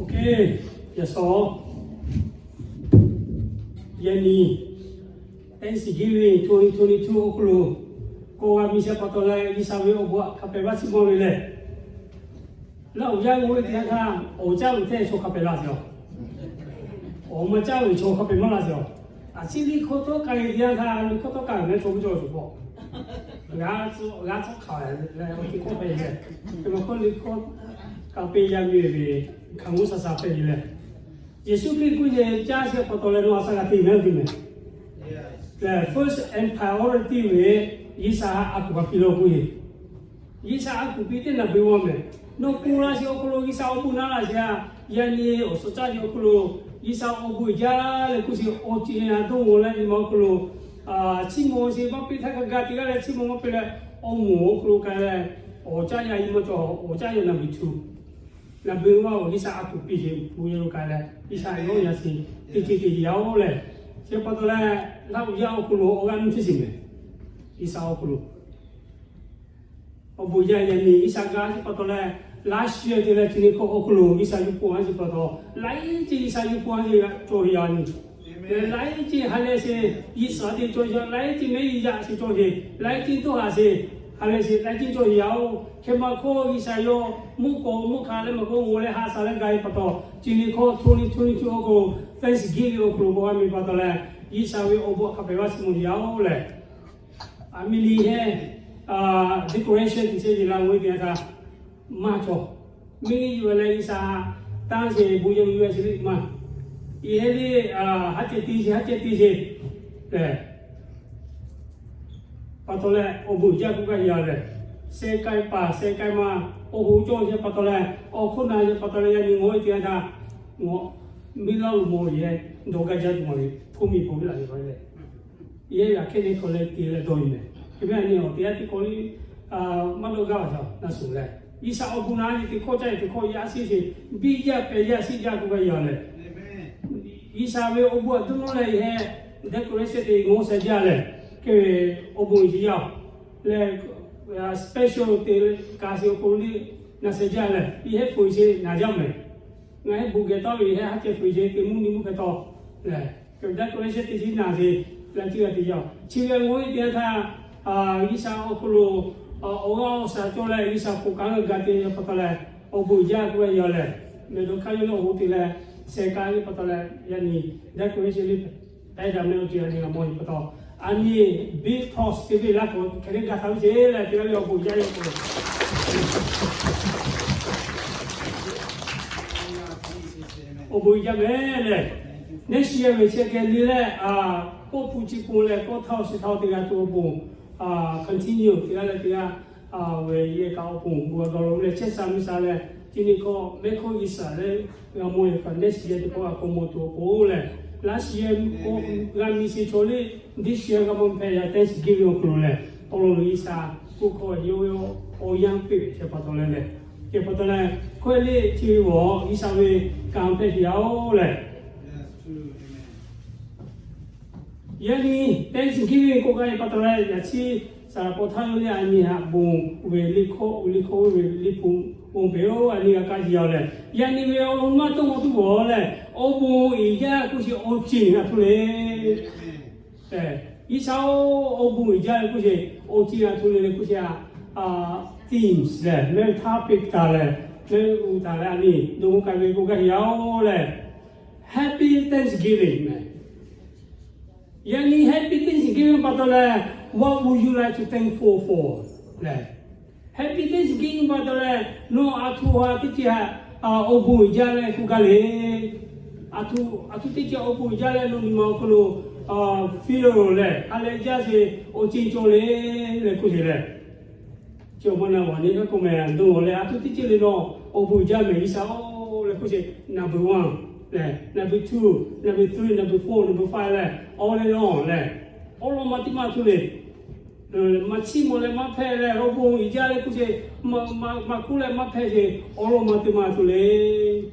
Ok, yaꞈ shawˍ, yaꞈ nyi Thanksgiving twenty twenty-two awˬ hk'aw lo k'awꞈ g'a miˬ shehˍ pa taw leh, G'uiˬsha ve awˬ bon htaꞈ hk'a pehꞈ maˇ chiˇ mvuh ve lehˬ, Laˇ huˍ yaˇ g'awˇ ve teˇ yanˇ htaˇ, awˬ caˇ ve hteˇ chaw hk'a pehꞈ la sheˍ-oˬ, awˬ maˇ caˇ ve chaw hk'a pehꞈ maˇ la sheˍ-oˬ. A ciˉ liꞈ hkawˇ tawˇ k'ai ve teˇ yanˇ htaˇ, liꞈ hkawˇ tawˇ k'ai ve mehˉ chaw mvuhˇ cawˇ shuˍ pawˆ g'a tcuh hk'aˬ ve, awˬ ti hkawˇ hpehꞈ ve, teˇ ma hkawˇ liꞈ hkawˇ k'aꞈ peꞈ yaˇ miˬ ve hkaoˍmonˇ sha sha hpehꞈ ve lehˬ, Yeˍsuˆ Hkriꞈ k'oˆ ve, caˇ shehˍ pa taw leh nawˬ a shaꞈ g'a te mehˉ ve mehˬ. First and priority ve, G'uiˬsha a kuˬ g'a piˇ law k'oˆ ve, G'uiˬsha a kuˬ piˇ teˇ naˬ beuꞈ maˇ mehˬ. Nawˬ kuˬ la sheˍ awˬ hk'aw lo G'uiˬsha awˬ bon naˉ la sheˍ-a. Yaꞈ nyi awˬ suhˍ caˇ sheˍ awˬ hk'aw lo G'uiˬsha awˬ bon uiˍ jaˇ leh k'oˆ sheˍ, awˬ ceˬ a dawˇ ngaw leh nyi ma awˬ hk'aw lo chiˇ mvuh sheˍ maˇ piˇ htaˇ, hk'a gaˬ teˇ g'aˇ leh chiˇ mvuh maˇ piˇ leh, awˬ moˍ awˬ hk'aw lo k'ai leh, awˬ caˇ yaˇ nyi ma cawˬ, awˬ caˇ yaˇ naˬ beuꞈ tuˬ, naˬ beuꞈ maˇ awˬ G'uiˬsha a kuˬ piˇ sheˍ bon yehˬ lo k'ai leh, G'uiˬsha yawˇ yaˇ sheˍ teˇ ceuˬ te yaˇ-oˬ lehˬ, shehˍ pa taw leh, Laˇ huˍ yaˇ awˬ hk'aw lo awˬ g'aˇ nuˇ htiˇ sheˍ mehˬ. G'uiˬsha awˬ hk'aw lo awˬ bon jaˇ yaꞈ nyi G'uiˬsha gaˇ sheˍ pa taw leh, last year te leh chi nyi hkawˇ awˬ hk'aw lo G'uiˬsha yuˬ pon a sheˍ pa taw, laiˉ ceuˬ G'uiˬsha yuˬ pon a sheˍ cawˬ yaꞈ nyi. Laiˉ ceuˬ ha lehˬ sheˍ, G'uiˬsha te cawˬ yaꞈ, laiˉ ceuˬ mehˉ yaꞈ sheˍ cawˬ sheˍ, laiˉ ceuˬ toˇ haˍ sheˍ, ha lehˬ sheˍ laiˉ ceuˬ cawˬ yaꞈ-oˬ. Hk'e maˇ hkawˇ G'uiˬsha yawˇ mvuhˇ k'awꞈ mvuhˇ hk'a leh maˇ k'oˆ, ngaˬ leh ha sha leh gaˇ ve pa taw, chi nyi hkawˇ twenty twenty-two awˬ hk'aw lo Thanksgiving awˬ hk'aw lo k'awꞈ g'a miˬ pa taw leh, G'uiˬsha ve awˬ bon hk'a pehꞈ g'a chiˇ mvuh yaˇ-oˬ lehˬ, a miˬ liꞈ heh decoration te sheˍ yeˬ la ve teˇ yanˇ htaˇ, maˇ cawˬ. Miˬ liꞈ yuˬ leh G'uiˬsha tanˇ sheˍ bon yehˬ yuˬ sheˍ liꞈ maˇ. Iˉ heh liꞈ haˉ ceh te sheˍ, haˉ ceh te sheˍ lehˬ, pa taw leh awˬ bon jaˇ k'oˆ gaˇ yaˇ lehˬ, sheh k'ai paˍ sheh k'ai ma, awˬ hoꞈ cawˬ sheˍ pa taw leh, awˬ hk'oˆ na sheˍ pa taw leh, yaꞈ nyi ngaˬ hui teˇ yanˇ htaˇ, ngaˬ miˬ laˇ lo mawˬ yehˬ dawˬ gaˇ jaˇ tuˬ maˬ ve hk'oˆ miˬ paw ve laꞈ ve pa lehˬ, yehˬ g'a hkehˇ neˇ hk'aw leh te leh dawˇ nyi mehˬ. Hk'e ve a nyi awˬ teˇ yanˇ teˇ k'awꞈ liˇ maˇ dawˇ gaˇ a shaˍ na suˍ leh, G'uiˬsha awˬ bon na nyi teˇ hkawˇ caˇ ve teˇ hkawˇ yaˇ shiˉ sheˍ, biˇ jaˇ pehˬ jaˇ shiˉ jaˇ k'oˆ gaˇ yaˇ lehˬ, G'uiˬsha ve awˬ bon a dawˇ nawˇ leh yehˬ decoration te ngaˬ hui sheh jaˇ lehˬ, hk'e ve awˬ bon uiˍ jaˇ leh, special te ka sheˍ awˬ hk'aw lo liˇ na sheh jaˇ lehˬ, iˉ heh pfuhˍ sheˍ na jaˇ mehˬ. Ngaˬ heh bon geh tawˇ ve heh haˉ ceh pfuhˍ sheˍ te mvuhˇ nyi mvuhˇ hk'e tawˇ lehˬ, decoration te shiˉ na sheˍ leh, chi g'a te yaˇ-oˬ. Chi ve ngaˬ hui teˇ yanˇ htaˇ, G'uiˬsha awˬ hk'aw lo awˬ g'aˇ awˬ shaˍ cawˬ leh G'uiˬsha hk'oˆ kaꞈ g'a te pa taw leh, awˬ bon jaˇ k'oˆ ve yaˇ lehˬ, mehˬ dawˇ hk'aˇ yawˇ leh awˬ hoꞈ te leh, sheh kaˇ ve pa taw leh, yaꞈ nyi decoration liˇ pehˬ daꞈ mehˆ awˬ ceuˬ a nyi g'a mawˬ ve pa taw, a nyi big talk te ve laˇ k'o hk'e te gaˬ htaˇ ve sheˍ leh, teˇ g'aˇ ve awˬ bon jaˇ ve k'o awˬ bon jaˇ mehˬ lehˬ, next year ve chi geh le leh, kawˆ hpu chi pon leh kawˆ htaˇ awˬ shiˍ htaˇ teˇ g'aˇ tuˬ awˬ bon continue teˇ g'aˇ leh teˇ g'aˇ ve yehˬ kaꞈ awˬ pon bon g'a dawˇ law leh, chehˇ sha miˬ sha leh, chi nyi hkawˇ mehˆ hkawˇ G'uiˬsha leh g'a mawˬ yehˬ kaꞈ next year teˇ hkawˇ g'a k'awꞈ mawˬ tuˬ awˬ pon lehˬ, last year k'o g'a miˬ sheˍ chaw liˇ, this year g'a mawˬ hpehꞈ yaˇ Thanksgiving awˬ hk'aw lo lehˬ, awˬ lawn lo G'uiˬsha k'oˆ hkawˇ yawˇ ve awˬ yanˇ piˇ ve chi pa taw leh lehˬ, chi pa taw leh hkawˇ liˇ chi ve g'awˬ G'uiˬsha ve kanˉ hpehꞈ sheˍ yaˇ-oˬ lehˬ, yaꞈ nyi Thanksgiving k'oˆ gaˇ ve pa taw leh, yaꞈ chi saˍ laꞈ k'awꞈ htaˇ yawˇ lehˬ a nyi haꞈ bon ve liˇ hkawˇ, liˇ hkawˇ ve liˇ hpu bon pehˬ-oˬ, a nyi g'a kaˇ sheˍ yaˇ-oˬ lehˬ, yaꞈ nyi ve awˬ lawn maˇ tawˇ maw tuˬ g'awˬ lehˬ, awˬ bon uiˍ jaˇ k'oˆ sheˍ awˬ ceˬ g'a htuˇ le. G'uiˬsha-oˬ, awˬ bon uiˍ jaˇ leh k'oˆ sheˍ awˬ ceˬ g'a htuˇ le leh k'oˆ sheˍ, themes lehˬ mehˆ htaˇ piˇ taˍ leh, mehˆ g'uˇ taˍ leh a nyi dawˇ k'ai ve k'oˆ gaˇ sheˍ yaˇ-oˬ lehˬ, Happy Thanksgiving mehˬ. Yaꞈ nyi Happy Thanksgiving pa taw leh, what would you like to thankful for lehˬ, Happy Thanksgiving pa taw leh, nawˬ a htoꞈ ha teˇ ceuˬ awˬ bon uiˍ jaˇ leh k'oˆ gaˇ le. A htoꞈ, a htoꞈ teˇ ceuˬ awˬ bon uiˍ jaˇ leh nawˬ nyi ma awˬ hk'aw lo feel lehˬ, ha leh jaˇ sheˍ awˬ ceˬ cawˬ le leh k'oˆ sheˍ lehˬ, chi awˬ ma na g'awˬ nyi kaˇ k'oˆ mehˬ dawˇ leh, a htoꞈ teˇ ceuˬ le nawˬ awˬ bon uiˍ jaˇ mehˬ G'uiˬsha-oˬ leh k'oˆ sheˍ number one lehˬ, number two, number three, number four, number five lehˬ, awˬ leh nawˬ lehˬ, awˬ lawn maˇ teˇ maˇ htuˇ le. Maˇ chiˇ mvuh leh maˇ hpehꞈ leh awˬ bon uiˍ jaˇ leh k'oˆ sheˍ, maˇ kuˉ leh maˇ hpehꞈ sheˍ awˬ lawn maˇ teˇ maˇ htuˇ le.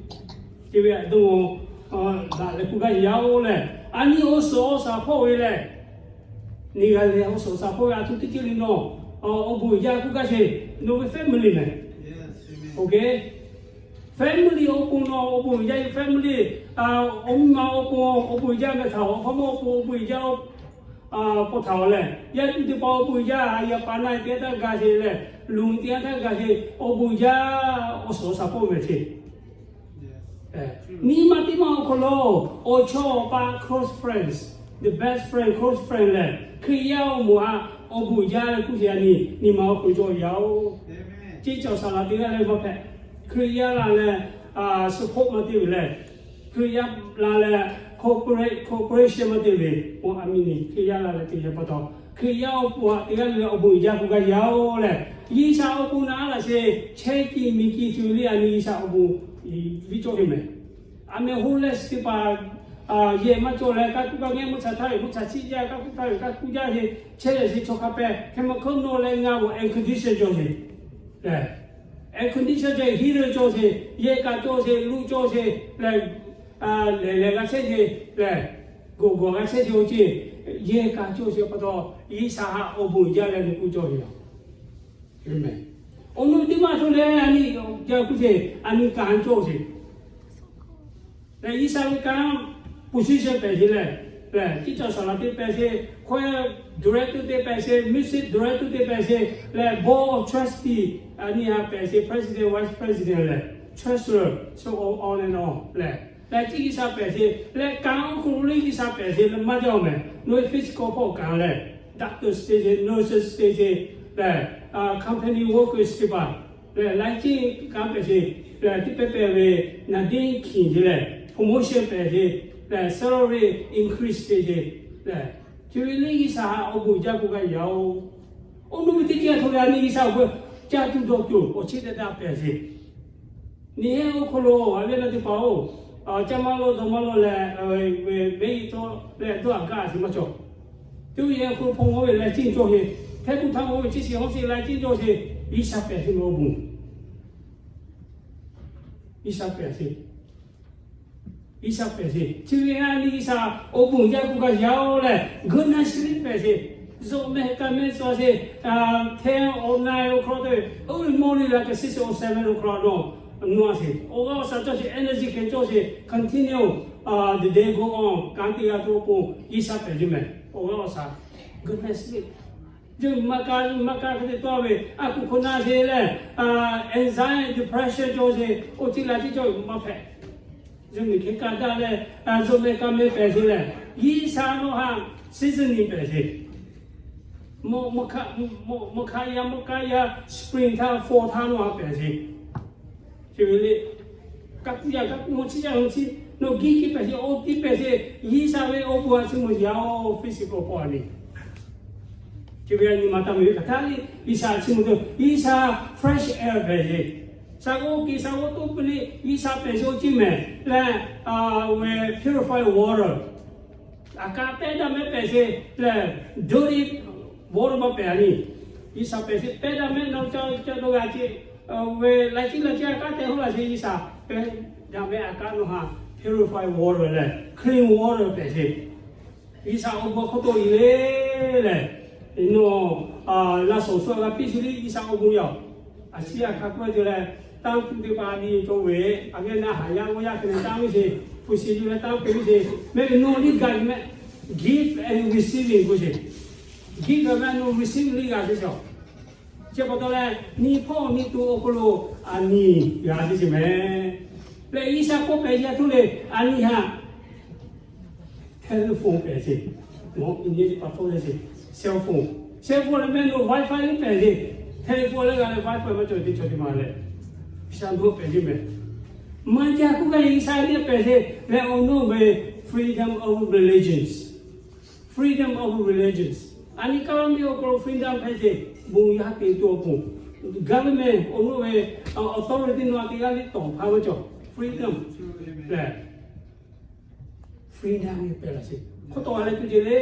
Chi ve a dawˇ daꞈ leh k'oˆ gaˇ sheˍ yaˇ-oˬ lehˬ, a nyi awˬ suhˍ awˬ shaˍ hpawˇ ve lehˬ, nyi g'a leh awˬ suhˍ awˬ shaˍ hpawˇ ve a htoꞈ teˇ ceuˬ le nawˬ awˬ bon uiˍ jaˇ k'oˆ gaˇ sheˍ, nawˬ ve family mehˬ. Family awˬ pon nawˬ awˬ bon uiˍ jaˇ, family awˬ miˇ ma awˬ pon awˬ bon uiˍ jaˇ meh htaꞈ, awˬ hk'aw mawˇ awˬ pon awˬ bon uiˍ jaˇ, paw htaꞈ awˬ lehˬ, yaˇ tuˬ teˇ hpaˍ awˬ bon uiˍ jaˇ, a yaꞈ pa na teˇ g'aˇ htaˇ gaˬ sheˍ lehˬ, luˬ teˇ g'aˇ htaˇ gaˬ sheˍ, awˬ bon uiˍ jaˇ, awˬ suhˍ awˬ shaˍ pawˆ meh sheˍ. Nyi ma teˇ ma awˬ hk'aw lo awˬ chawˇ awˬ paˆ close friends, the best friend, close friend lehˬ, Hkriꞈ yaˇ awˬ moˍ htaꞈ awˬ bon uiˍ jaˇ leh k'oˆ sheˍ, yaꞈ nyi nyi ma awˬ hk'aw lo cawˬ yaˇ-oˬ. Chi cawˬ saˍ laꞈ teˇ g'aˇ leh maˇ hpehꞈ. Hkriꞈ yaˇ la leh support maˇ te ve lehˬ, Hkriꞈ yaˇ la leh cooperate, cooperation maˇ te ve, awˬ a miˇ ni Hkriꞈ yaˇ la leh te ve pa taw, Hkriꞈ yaˇ awˬ pon htaꞈ teˇ g'aˇ leh awˬ bon uiˍ jaˇ k'oˆ gaˇ yaˇ-oˬ lehˬ, G'uiˬsha awˬ pon naꞈ a laꞈ sheˍ, chehˇ kiˇ miˬ kiˇ tuˬ le a nyi G'uiˬsha awˬ bon viˇ cawˇ ve mehˍ. A meh homeless teˇ hpaˍ yehˬ maˇ cawˬ leh, kaˇ kuˇ kaˇ ngehˇ mvuhˇ cha htaˇ ve mvuhˇ cha chiˆ jaˇ, kaˇ kuˇ htaˇ ve kaˇ kuˇ jaˇ ve, chehˇ leh sheˍ chaw hk'a pehˍ hk'e ma hk'oˆ nawˬ leh ngaˬ awˬ air condition cawˬ sheˍ lehˬ, air condition cawˬ sheˍ, heater cawˬ sheˍ, yehˬ kaꞈ cawˬ sheˍ, luˬ cawˬ sheˍ lehˬ, lehˬ lehˬ g'a chehˇ sheˍ lehˬ, gawˬ gawˬ g'a chehˇ sheˍ awˬ ceuˬ, yehˬ kaꞈ cawˬ sheˍ pa taw, G'uiˬsha htaꞈ awˬ bon uiˍ jaˇ leh k'oˆ cawˬ ve yoˬ. Awˬ nu teˇ maˇ htaˇ lehˬ, a nyi jaˇ k'oˆ sheˍ, a nyi kanˉ cawˬ sheˍ lehˬ, G'uiˬsha ve kanˉ position pehˍ sheˍ lehˬ, lehˬ, teˇ cawˬ saˍ laꞈ teˇ pehˍ sheˍ, choir director teˇ pehˍ sheˍ, music director teˇ pehˍ sheˍ lehˬ, board of trustee a nyi htaꞈ pehˍ sheˍ, president, vice president lehˬ, treasurer, so on and on lehˬ, lehˬ, chi G'uiˬsha pehˍ sheˍ lehˬ, kanˉ awˬ hk'aw lo le G'uiˬsha pehˍ sheˍ leh maˇ jaˇ-oˬ mehˍ. Nawˬ hui physical hpawˇ kanˉ lehˬ, doctor te sheˍ, nurses te sheˍ lehˬ, company workers teˇ hpaˍ lehˬ, laiˉ ceuˬ kanˉ pehˍ sheˍ lehˬ, teˇ pehˇ pehˇ ve naˍ diˉ hkiˬ sheˍ lehˬ, promotion pehˍ sheˍ lehˬ, salary increase te sheˍ lehˬ, chi ve le G'uiˬsha htaꞈ awˬ bon uiˍ jaˇ k'oˆ gaˇ yaˇ-oˬ. Awˬ nu ve teˇ ceuˬ htaꞈ hto leh a nyi G'uiˬsha awˬ bon caˇ tuˬ dawˬ tuˬ awˬ chi teˇ daꞈ pehˍ sheˍ. Nyi heˆ awˬ hk'aw lo a ve na teˇ hpaˍ-oˬ, caˇ maˇ lawˇ dawˬ maˇ lawˇ leh, ve ve iˉ tawˆ leh dawˇ a gaˇ a sheˍ maˇ cawˬ. Teˇ yanˇ hk'aw lo hpaw mawˇ ve leh ciˇ cawˬ sheˍ, hteˇ kuˇ htaˇ mawˇ ve ciˇ shiˍ hawˉ shiˍ leh ciˇ cawˬ sheˍ, G'uiˬsha pehˍ sheˍ ve awˬ bon G'uiˬsha pehˍ sheˍ. G'uiˬsha pehˍ sheˍ. Chi ve a nyi G'uiˬsha awˬ bon uiˍ jaˇ k'oˆ gaˇ yaˇ-oˬ lehˬ, g'uiˬ na shiˍ liˇ pehˍ sheˍ. Zoꞈ mehˆ kaˇ mehˆ tcuh sheˍ, ten or nine o'clock te, early morning like six or seven o'clock nawˬ nawˬ sheˍ. Awˬ g'aˇ awˬ shaˍ cawˬ sheˍ, energy hk'e cawˬ sheˍ, continue the day go on. Kanˉ te g'a tuˬ awˬ pon G'uiˬsha pehˍ sheˍ mehˍ. Awˬ g'aˇ awˬ shaˍ g'uiˬ na shiˍ liˇ Jeuˇ maˇ kaˇ maˇ kaˇ hk'e te tawˇ ve, a kuˬ hk'oˆ na sheˍ lehˬ, anxiety, depression cawˬ sheˍ, awˬ ceuˬ laꞈ ceuˬ cawˬ maˇ hpehꞈ. Jeuˇ miˬ hk'e kaˇ daꞈ leh, zoꞈ mehˆ kaˇ mehˆ pehˍ sheˍ lehˬ, G'uiˬsha nawˬ htaꞈ seasoning pehˍ sheˍ. Mawˇ hk'aˆ yaˇ mawˇ hk'aˆ yaˇ spring htaˇ fall htaˇ nawˬ htaꞈ pehˍ sheˍ. Chi ve le, kaˇ kuˇ yaˇ kaˇ kuˇ mawˇ chiˇ yaˇ mawˇ chiˇ, nawˬ giˇ kiˇ pehˍ sheˍ, awˬ tiˉ pehˍ sheˍ, G'uiˬsha ve awˬ bon a chi mawˬ yaˇ-oˬ, physical body. Chi ve a nyi ma taˇ meuˬ ve hk'aˬ htaˇ le, G'uiˬsha chi mawˬ tuˬ, G'uiˬsha fresh air pehˍ sheˍ. Shaˍ g'awˇ kiˬ shaˍ g'awˇ toˇ pui le, G'uiˬsha pehˍ sheˍ awˬ ceuˬ mehˍ leh, purify water. A kaˇ pehˇ daꞈ mehˆ pehˍ sheˍ lehˬ, dirty water maˇ pehˍ a nyi. G'uiˬsha pehˍ sheˍ pehˇ daꞈ mehˆ nawˬ ca ca dawˇ g'a ce, ve laꞈ ceuˬ laꞈ ceuˬ a kaˇ tehꞈ hoˉ laˬ sheˍ G'uiˬsha pehˇ daꞈ mehˆ a kaˇ nawˬ htaꞈ purify water lehˬ, clean water pehˍ sheˍ. G'uiˬsha awˬ bon hk'oˆ tawˆ-e le lehˬ, nawˬ laꞈ shawnˍ shu g'a piˇ sheˍ le G'uiˬsha awˬ bon yaˇ-oˬ. A ciˉ a hk'a k'oˆ ve te leh, tanˇ tuˬ teˇ hpaˍ a nyi cawˬ ve, a ve na haˍ yaˇ g'awˇ yaˇ hk'e leh tanˇ ve sheˍ, hpu shi yuˬ leh tanˇ peuˬ ve sheˍ, mehˆ ve nawˬ liˇ gaˬ ve mehˆ, give and receiving k'oˆ sheˍ. Give ve mehˆ nawˬ receive liˇ g'a ve sheˍ. Chi pa taw leh, nyi hpawˇ nyi to awˬ hk'aw lo a nyi g'a ve sheˍ mehˍ. Lehˬ G'uiˬsha k'oˆ pehˍ yaˇ htoˇ le, a nyi htaꞈ telephone pehˍ sheˍ. Mawˇ nyi pa htoˇ le sheˍ, cellphone, cellphone leh mehˆ nawˬ WiFi liˇ pehˍ sheˍ. Telephone leh g'a leh WiFi maˇ cawˬ teˇ cawˬ teˇ ma leh, G'uiˬsha nawˬ pehˍ sheˍ mehˍ. Maˇ jaˇ k'oˆ gaˇ G'uiˬsha liˇ pehˍ sheˍ leh, awˬ nawˬ ve freedom of religions. Freedom of religions. A nyi kaˇ miˇ awˬ hk'aw lo freedom hpehꞈ sheˍ, bon yaˇ te tuˬ awˬ pon. Government awˬ nawˬ ve authority nawˬ a teˇ g'aˇ liˇ tawˍ hpaˇ maˇ cawˬ. Freedom lehˬ, freedom pehˍ laˇ sheˍ. Hk'oˆ tawˆ a leh tuˬ ceuˬ le,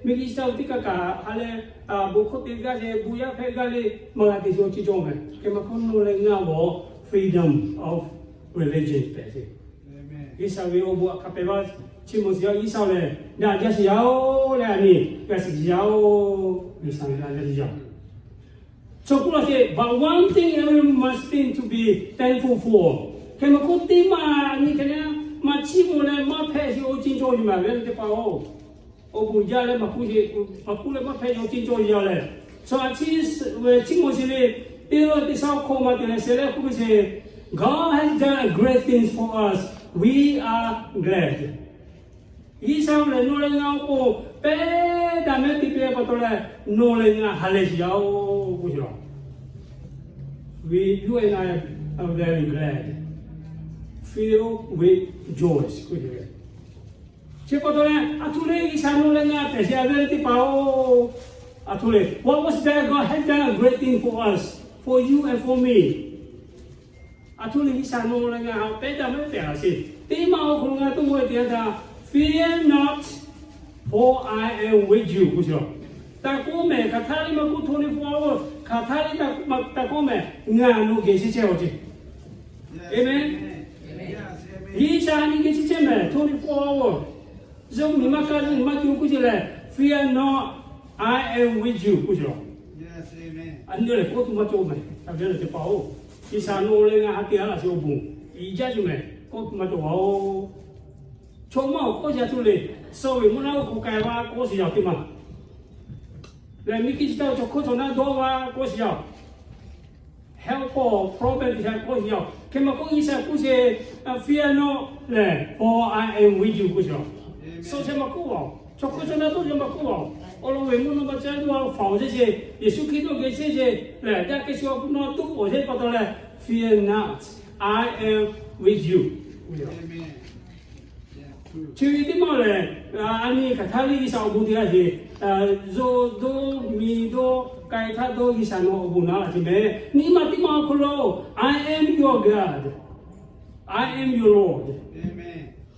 miˬguiˬ sha teˇ kaˇ kaꞈ ha leh, bon hk'oˆ te gaˇ sheˍ, bon yaˇ hpehꞈ gaˇ le, maˇ g'a te sheˍ awˬ ceuˬ cawˬ mehˍ. Hk'e maˇ hk'oˆ nawˬ leh ngaˬ g'awˇ freedom of religion pehˍ sheˍ. G'uiˬsha ve awˬ bon a hk'a pehˍ laˇ, chi mawˬ sheˍ a G'uiˬsha lehˬ, daꞈ jaˇ sheˍ yaˇ-oˬ leh a nyi g'a shiˍ yaˇ-oˬ, G'uiˬsha ve daꞈ jaˇ sheˍ yaˇ. Chaw k'oˆ laˇ sheˍ, but one thing every must think to be thankful for. Hk'e maˇ k'oˆ, teˇ maˇ a nyi hk'e leh maˇ chiˇ mvuh leh maˇ hpehꞈ sheˍ awˬ ceuˬ cawˬ ve maˬ ve teˇ hpaˍ-oˬ. Awˬ bon jaˇ leh maˇ k'oˆ sheˍ, maˇ k'oˆ leh maˇ hpehꞈ sheˍ awˬ ceuˬ cawˬ ve yaˇ lehˬ, chi ve chiˇ mvuh sheˍ le. Teˇ lawˇ teˇ shaˉ hk'oˆ ma te leh sheh leh k'oˆ ve sheˍ, God has done a great thing for us. We are glad. G'uiˬsha lehˬ nawˬ leh ngaˬ awˬ pon pehˇ daꞈ mehˉ te piˇ pa taw leh, nawˬ leh ngaˬ ha lehˬ sheˍ yaˇ-oˬ k'oˆ sheˍ laˬ. We, you and I are very glad, filled with joy k'oˆ ve. Chi pa taw leh, a htoꞈ le G'uiˬsha nawˬ leh ngaˬ pehˬ sheˍ a ve teˇ hpaˍ-oˬ. A htoꞈ le, what was that? God has done a great thing for us, for you and for me. A htoꞈ le G'uiˬsha nawˬ leh ngaˬ pehˇ daꞈ mehˉ tehꞈ laˬ sheˍ. Teˇ maˇ awˬ hk'aw lo ngaˬ toˇ mawˬ te htaˇ, Fear not, for I am with you k'oˆ sheˍ laˬ. Taˇ k'oˆ mehˍ, hk'aˬ htaˇ le maˇ k'oˆ, twenty-four hour hk'aˬ htaˇ le taˇ k'oˆ mehˍ, ngaˬ nawˬ geh chehˇ chehˇ-oˬ ce. Amen. G'uiˬsha a nyi geh chehˇ chehˇ mehˍ, twenty-four hour. Zuhꞈ miˬ maˇ kaˇ, zuhꞈ miˬ maˇ co k'oˆ ce lehˬ, Fear not, I am with you k'oˆ sheˍ laˬ. A nyi lehˬ kawˆ tuˬ maˇ cawˬ mehˍ, a ve teˇ hpaˍ-oˬ. G'uiˬsha nawˬ leh ngaˬ ha te a laˬ sheˍ awˬ bon, i jaˇ ce mehˍ, kawˆ tuˬ maˇ cawˬ-oˬ. Chaw maˇ awˬ kawˆ yaˇ htoꞈ le, suh ve mvuhˇ naw k'oˍ k'ai va kawˆ sheˍ yaˇ teˇ maˇ lehˬ, miˬ guiˬ chi htaˇ chaw hkawˇ chaw naˆ dawˇ va kawˆ sheˍ yaˇ health problem teˇ htaꞈ kawˆ sheˍ yaˇ. Hk'e maˇ k'oˆ, G'uiˬsha k'oˆ sheˍ, Fear not lehˬ, for I am with you k'oˆ sheˍ. Suh chehˇ maˇ k'oˆ-oˬ, chaw hkawˇ chaw naˆ dawˇ chehˇ maˇ k'oˆ-oˬ, awˬ lawn ve mvuhˇ naw ma caˇ dawˇ a faˍ-oˬ chehˇ sheˍ, Yeˍsuˆ Hkriꞈ nawˬ geh chehˇ sheˍ lehˬ, daꞈ kehˬ shu awˬ hpu nawˬ tuˉ awˬ chehˇ pa taw leh, Fear not, I am with you. Chi ve teˇ maˇ lehˬ, a nyi hk'aˬ htaˇ le G'uiˬsha awˬ bon te g'a sheˍ, zuhꞈ dawˇ, miˬ dawˇ, k'ai htaˇ dawˇ, G'uiˬsha nawˬ awˬ bon naˉ laˬ ce mehˍ. Nyi ma teˇ maˇ awˬ hk'aw lo, I am your God. I am your Lord.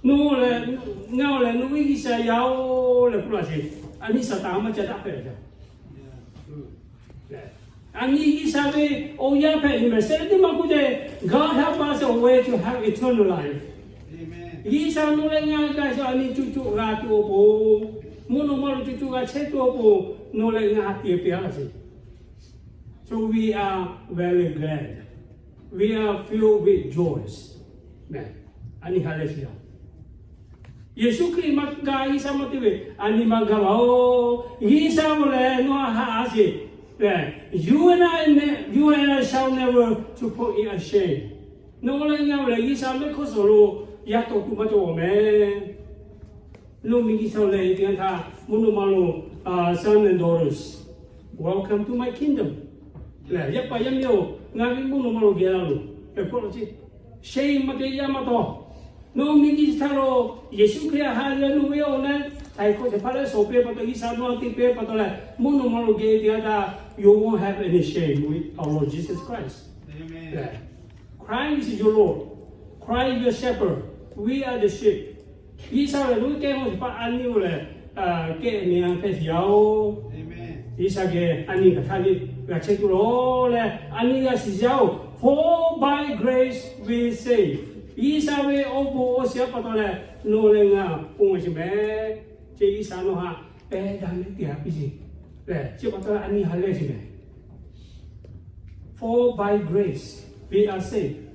Nawˬ lehˬ, ngaˬ lehˬ nawˬ ve G'uiˬsha yaˇ-oˬ leh k'oˆ laˇ sheˍ. A nyi Saˍtanˍ maˇ ca daꞈ hpehꞈ ve a nyi G'uiˬsha ve awˬ yanˇ hpehꞈ ve mehˍ. Shehˆ teˇ maˇ k'oˆ ce, God help us a way to have eternal life. G'uiˬsha nawˬ leh ngaˬ g'a sha a nyi co co g'a tuˬ awˬ pon, mvuhˇ naw ma lo co co g'a chehˇ tuˬ awˬ pon, nawˬ leh ngaˬ ha te piˇ a laˇ sheˍ. So we are very glad. We are filled with joy. A nyi ha lehˬ sheˍ yaˇ. Yeˍsuˆ Hkriꞈ maˇ ga, G'uiˬsha maˇ te ve, a nyi maˇ ga laˬ-oˬ. G'uiˬsha maˇ lehˬ nawˬ a ha a sheˍ lehˬ, you and I, you and I shall never to put in a shame. Nawˬ leh ngaˬ lehˬ G'uiˬsha mehˆ hk'oˆ suhˍ lo yaˇ tawˍ tuˬ maˇ cawˬ mehˍ. Nawˬ miˬ guiˬ sha lehˬ teˇ g'aˇ htaˇ, mvuhˇ naw ma lo, sons and daughters, welcome to my kingdom. Lehˬ, yaˇ paˍ yaˇ miˇ-oˬ, ngaˬ ve mvuhˇ naw ma lo geh laˇ loˬ tehꞈ k'oˆ laˇ ce. Shame maˇ te, yaˇ maˇ tawˍ. Nawˬ miˬ guiˬ htaˇ lo Yeˍsuˆ Hkriꞈ htaꞈ ha leh nawˬ ve awˬ na htaiˍ hk'awꞈ shehˍ hpaˇ lehˬ shawˍ piˇ pa taw, G'uiˬsha nawˬ te piˇ pa taw leh, mvuhˇ naw ma lo geh teˇ g'aˇ htaˇ, you won't have any shame with our Lord Jesus Christ. Christ is your Lord. Christ is your shepherd. We are the sheep. G'uiˬsha lehˬ nawˬ ve kehˉ hk'awꞈ shehˍ hpaˇ a nyi-oˬ lehˬ, kehˉ nyi a hpehꞈ sheˍ yaˇ-oˬ. G'uiˬsha geh a nyi hk'aˬ htaˇ le g'a chehˇ tuˬ lawˬ leh a nyi g'a shiˍ yaˇ-oˬ. For by grace we save. G'uiˬsha ve awˬ bon awˬ shiˍ pa taw leh nawˬ leh ngaˬ pon sheˍ mehˍ. Chi G'uiˬsha nawˬ htaꞈ pehˇ daꞈ mehˉ te a piˇ sheˍ lehˬ, chi pa taw a nyi ha lehˬ sheˍ mehˍ. For by grace we are saved.